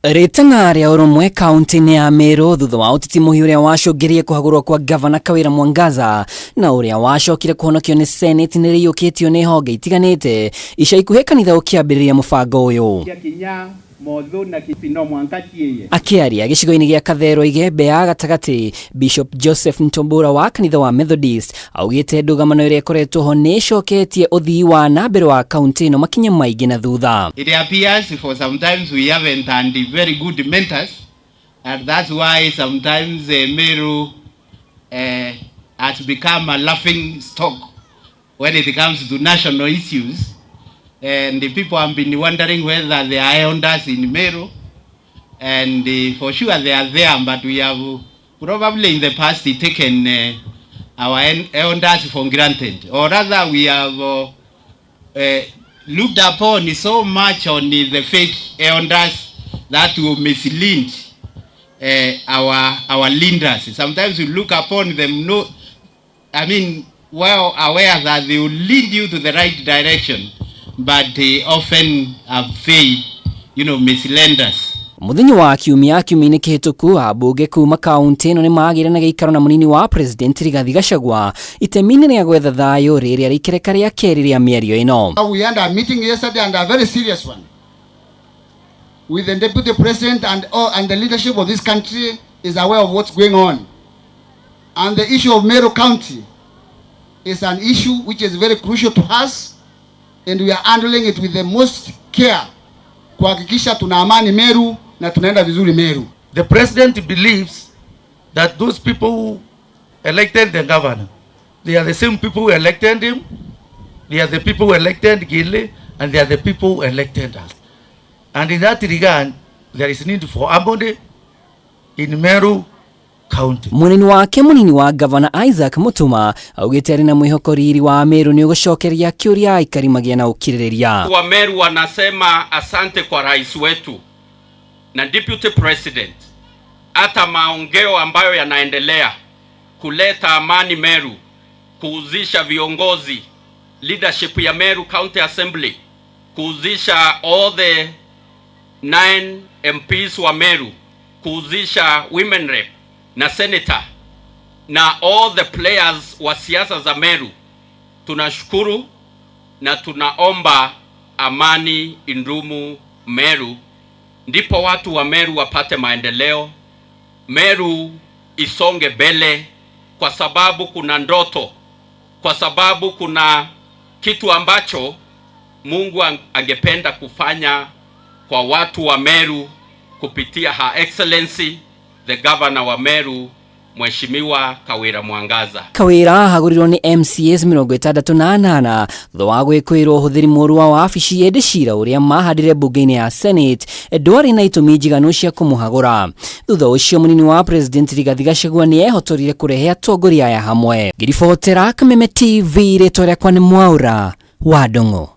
Rĩtana rĩa ũrũmwe kaunti-inĩ ya Meru thutha wa ũteti mũhiũ ũrĩa wacũngĩrĩirie kũhagũrwo kwa gavana Kawĩra Mwangaza na ũrĩa wacokire kũhonokio nĩ Senate nĩ rĩiyũkĩtio nĩ honge itiganĩte ica ikuhĩ kanitha ũkĩambĩrĩria mũbango ũyũ. Akĩaria gĩcigo-inĩ gĩa Katherwa Igembe ya gatagatĩ, Bishop Joseph Ntombura wa kanitha wa Methodist augĩte ndũgamano ĩrĩa ĩkoretwo ho nĩ ĩcoketie ũthii wa na mbere wa kaunti ĩno makinya maingĩ na thutha. It appears for sometimes we haven't had very good mentors, and that's why sometimes Meru has become a laughing stock when it comes to national issues. And the people have been wondering whether there are elders in Meru, and for sure they are there, but we have probably in the past taken our elders for granted, or rather we have looked upon so much on the fake elders that will mislead our leaders. Sometimes we look upon them, no, I mean, well aware that they will lead you to the right direction, but they often have failed, misled us. Muthenya wa kiumia kiumia-inĩ kĩhĩtũku, ambunge kuma kaunti ĩno nĩ magĩire na gĩikaro na mũnini wa President Rigathi Gachagua itemi-inĩ rĩa gwetha thayũ rĩrĩa rĩikereka rĩa kerĩ rĩa mĩario ĩno. We had a meeting yesterday, and a very serious one, with the deputy president and all, and the leadership of this country is aware of what's going on. And the issue of Meru County is an issue which is very crucial to us, and we are handling it with the most care kuhakikisha tuna amani Meru na tunaenda vizuri Meru. The president believes that those people who elected the governor, they are the same people who elected him, they are the people who elected Gilly, and they are the people who elected us. And in that regard, there is need for harmony in Meru County. Munini wake munini wa gavana Isaac Mutuma augĩte arĩ na mwĩhoko riri wa Meru nĩ ũgũcokeria kĩũria aikari magĩe na ũkirĩrĩria. Wa Meru wanasema asante kwa rais wetu na deputy president, hata maongeo ambayo yanaendelea kuleta amani Meru, kuhusisha viongozi leadership ya Meru County Assembly, kuhusisha all the nine MPs wa Meru, kuhusisha women rep na senator na all the players wa siasa za Meru. Tunashukuru na tunaomba amani idumu Meru, ndipo watu wa Meru wapate maendeleo, Meru isonge mbele, kwa sababu kuna ndoto, kwa sababu kuna kitu ambacho Mungu angependa kufanya kwa watu wa Meru kupitia Her Excellency the Governor wa Meru, Mheshimiwa Kawira Mwangaza. Kawira ahagũrirwo nĩ MCAs 68 thutha wa gwĩkũĩrwo ũhũthĩri mũũru wa wabici, ĩndĩ cira ũrĩa mahandire mbunge-inĩ ya Senate ndwarĩ na itũmi njiganu cia kũmũhagũra. Thutha ũcio mũnini wa President Rigathi Gachagua nĩ ehotorire kũrehe atongoria aya hamwe. Ngĩribotera Kameme TV, rĩtwa rĩakwa nĩ Mwaura wa Ndung'u.